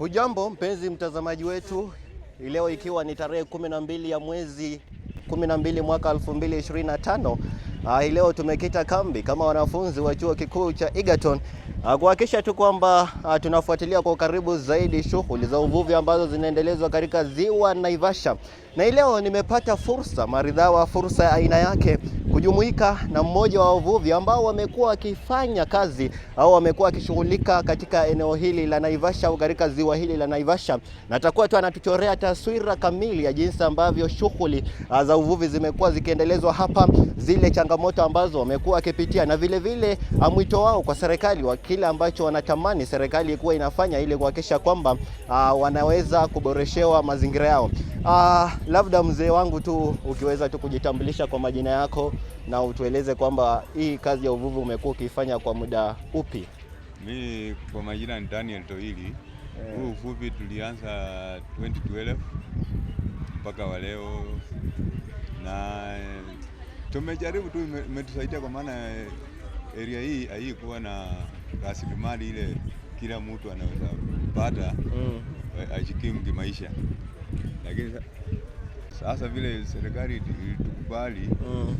Hujambo mpenzi mtazamaji wetu, leo ikiwa ni tarehe 12 ya mwezi 12 mwaka 2025. Hii leo tumekita kambi kama wanafunzi wa chuo kikuu cha Egerton kuhakikisha tu kwamba tunafuatilia kwa ukaribu zaidi shughuli za uvuvi ambazo zinaendelezwa katika ziwa Naivasha. Na hii leo nimepata fursa maridhawa, fursa ya aina yake kujumuika na mmoja wa wavuvi ambao wamekuwa wakifanya kazi au wamekuwa wakishughulika katika eneo hili la Naivasha au katika ziwa hili la Naivasha, na atakuwa tu anatuchorea taswira kamili ya jinsi ambavyo shughuli za uvuvi zimekuwa zikiendelezwa hapa, zile changamoto ambazo wamekuwa wakipitia na vile vile mwito wao kwa serikali wa kile ambacho wanatamani serikali kuwa inafanya ili kuhakikisha kwamba wanaweza kuboreshewa mazingira yao. Labda mzee wangu tu ukiweza tu kujitambulisha kwa majina yako na utueleze kwamba hii kazi ya uvuvi umekuwa ukiifanya kwa muda upi? Mi kwa majina ni Daniel Toili. Huu uvuvi tulianza 2012 mpaka wa leo, na tumejaribu tu, imetusaidia kwa maana area hii haikuwa na rasilimali ile kila mtu anaweza pata ajikimu kimaisha, lakini sasa vile serikali ilitukubali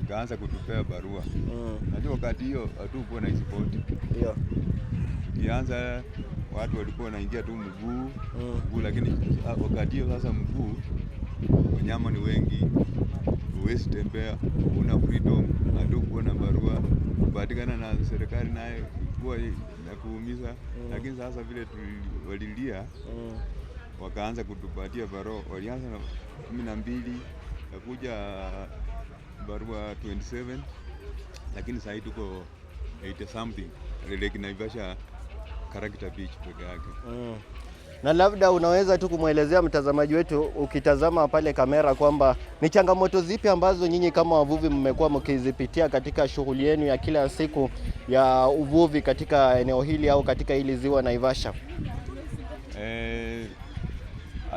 ikaanza kutupea barua. Najua wakati hiyo hatukuwa na hizi boti. Ndio. Tukianza watu walikuwa wanaingia tu mguu mguu, lakini wakati hiyo sasa mguu, wanyama ni wengi, huwezi tembea, una freedom, hatukuwa na barua kupatikana na serikali naye ilikuwa na kuumiza. Lakini sasa vile walilia wakaanza kutupatia barua, walianza na 12 kakuja barua 27, lakini sahii tuko 80 something Lake Naivasha Character Beach peke yake. Na labda unaweza tu kumwelezea mtazamaji wetu ukitazama pale kamera kwamba ni changamoto zipi ambazo nyinyi kama wavuvi mmekuwa mkizipitia katika shughuli yenu ya kila siku ya uvuvi katika eneo hili au katika hili ziwa Naivasha?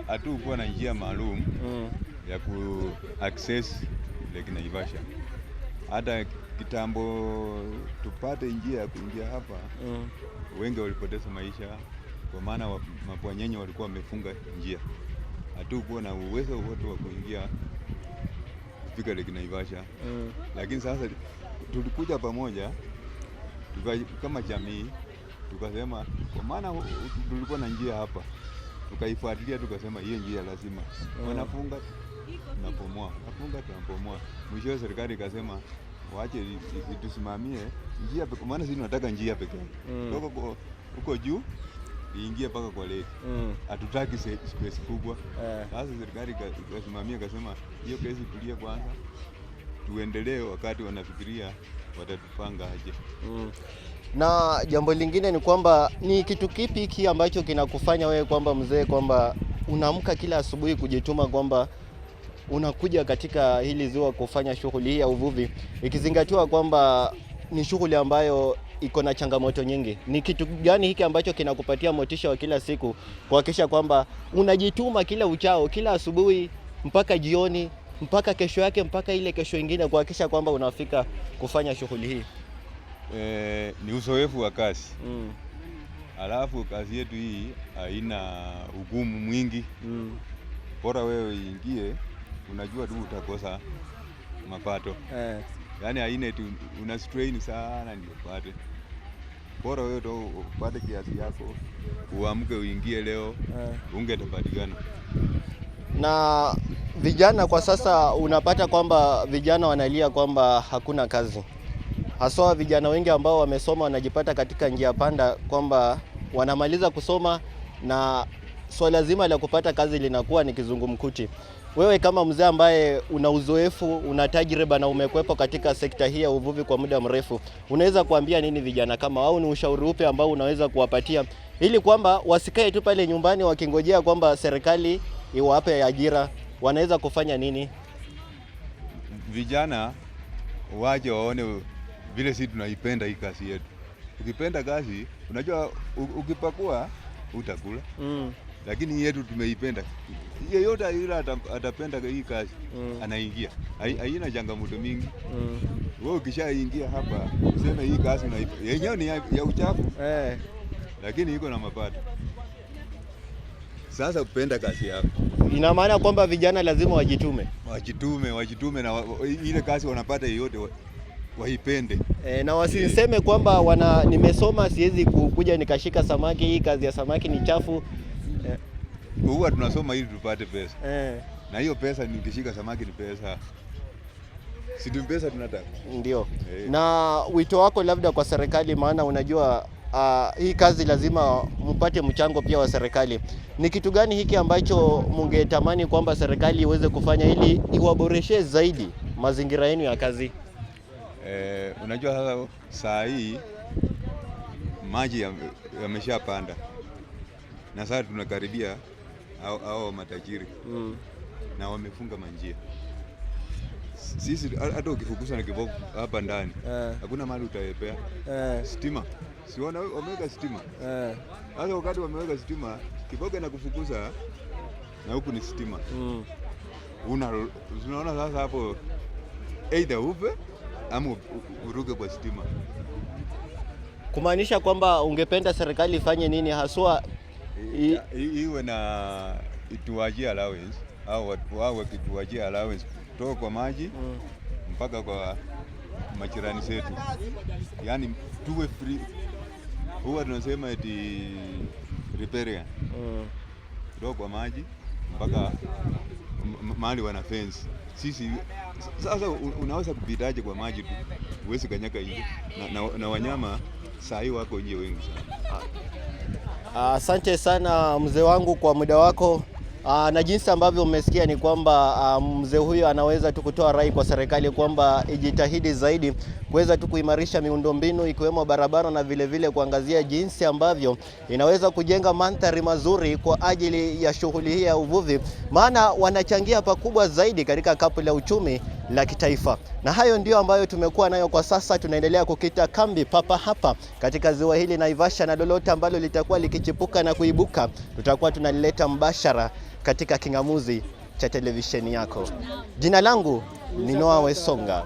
Hatukuwa na njia maalum ya ku access Lake Naivasha. Hata kitambo tupate njia ya kuingia hapa, wengi walipoteza maisha kwa maana mabwanyenye walikuwa wamefunga njia. Hatukuwa na uwezo wote wa kuingia kufika Lake Naivasha. Lakini sasa tulikuja pamoja kama jamii tukasema, kwa maana tulikuwa na njia hapa, tukaifuatilia tukasema hiyo njia lazima wanafunga, tunapomoa, wanafunga, tunapomoa. Mwishowe serikali ikasema waache itusimamie njia, maana sisi tunataka njia peke yake toka huko juu iingie mpaka kwa lake, hatutaki space kubwa. Sasa serikali ikasimamia ikasema hiyo kesi tulie kwanza, tuendelee wakati wanafikiria watatupanga aje. Na jambo lingine ni kwamba ni kitu kipi hiki ambacho kinakufanya wewe kwamba mzee, kwamba unaamka kila asubuhi kujituma kwamba unakuja katika hili ziwa kufanya shughuli hii ya uvuvi, ikizingatiwa kwamba ni shughuli ambayo iko na changamoto nyingi? Ni kitu gani hiki ambacho kinakupatia motisha wa kila siku kuhakikisha kwamba unajituma kila uchao, kila asubuhi mpaka jioni, mpaka kesho yake, mpaka ile kesho ingine, kuhakikisha kwamba unafika kufanya shughuli hii? Ni uzoefu wa kazi. Alafu kazi yetu hii haina ugumu mwingi. Bora wewe uingie, unajua tu utakosa mapato. Yaani haina eti una strain sana ndio upate. Bora wewe tu upate kiasi yako, uamke uingie leo, ungetapatikana. Na vijana kwa sasa unapata kwamba vijana wanalia kwamba hakuna kazi, haswa vijana wengi ambao wamesoma wanajipata katika njia panda kwamba wanamaliza kusoma na swala zima la kupata kazi linakuwa ni kizungumkuti. Wewe kama mzee ambaye una uzoefu, una tajriba na umekwepo katika sekta hii ya uvuvi kwa muda mrefu, unaweza kuambia nini vijana kama au ni ushauri upi ambao unaweza kuwapatia ili kwamba wasikae tu pale nyumbani wakingojea kwamba serikali iwape ajira? Wanaweza kufanya nini? Vijana waje waone vile sisi tunaipenda hii kazi yetu. Ukipenda kazi, unajua ukipakua utakula. Lakini yetu tumeipenda. Yeyote yule atapenda hii kazi anaingia. Haina changamoto mingi. Wewe ukishaingia hapa useme hii kazi yenyewe ni ya uchafu, lakini iko na mapato. Sasa upenda kazi yako. Ina maana kwamba vijana lazima wajitume. Wajitume, wajitume na ile kazi wanapata yoyote waipende. Na wasiseme kwamba nimesoma siwezi kuja nikashika samaki, hii kazi ya samaki ni chafu. Huwa tunasoma ili tupate pesa. Na hiyo pesa nikishika samaki ni pesa. Si ni pesa tunataka. Ndio. Na wito wako labda kwa serikali, maana unajua hii kazi lazima mpate mchango pia wa serikali. Ni kitu gani hiki ambacho mungetamani kwamba serikali iweze kufanya ili iwaboreshe zaidi mazingira yenu ya kazi? Unajua sasa saa hii maji yameshapanda na sasa tunakaribia hao matajiri na wamefunga manjia. Sisi hata ukifukuza na kiboko hapa ndani hakuna mahali utaepea. Stima, si wameweka stima. Sasa wakati wameweka stima, kiboko inakufukuza na huku ni stima. Unaona sasa hapo either ufe ama uruke kwa stima. Kumaanisha kwamba ungependa serikali ifanye nini haswa? Iwe na ituachie allowance au wao wakituachia allowance kutoka kwa maji mpaka kwa majirani zetu, yaani tuwe free. Huwa tunasema eti riparian kutoka kwa maji mpaka mahali wana fence. Sisi sasa unaweza kupitaje kwa maji tu, huwezi kanyaka nje na wanyama saa hii wako nje wengi sana. Asante sana mzee wangu kwa muda wako. Na jinsi ambavyo umesikia ni kwamba mzee huyu anaweza tu kutoa rai kwa serikali kwamba ijitahidi zaidi kuweza tu kuimarisha miundombinu ikiwemo barabara na vile vile kuangazia jinsi ambavyo inaweza kujenga mandhari mazuri kwa ajili ya shughuli hii ya uvuvi, maana wanachangia pakubwa zaidi katika kapu la uchumi la kitaifa. Na hayo ndio ambayo tumekuwa nayo kwa sasa. Tunaendelea kukita kambi papa hapa katika ziwa hili Naivasha, na lolote ambalo litakuwa likichipuka na kuibuka tutakuwa tunalileta mbashara katika king'amuzi cha televisheni yako. Jina langu ni Noah Wesonga.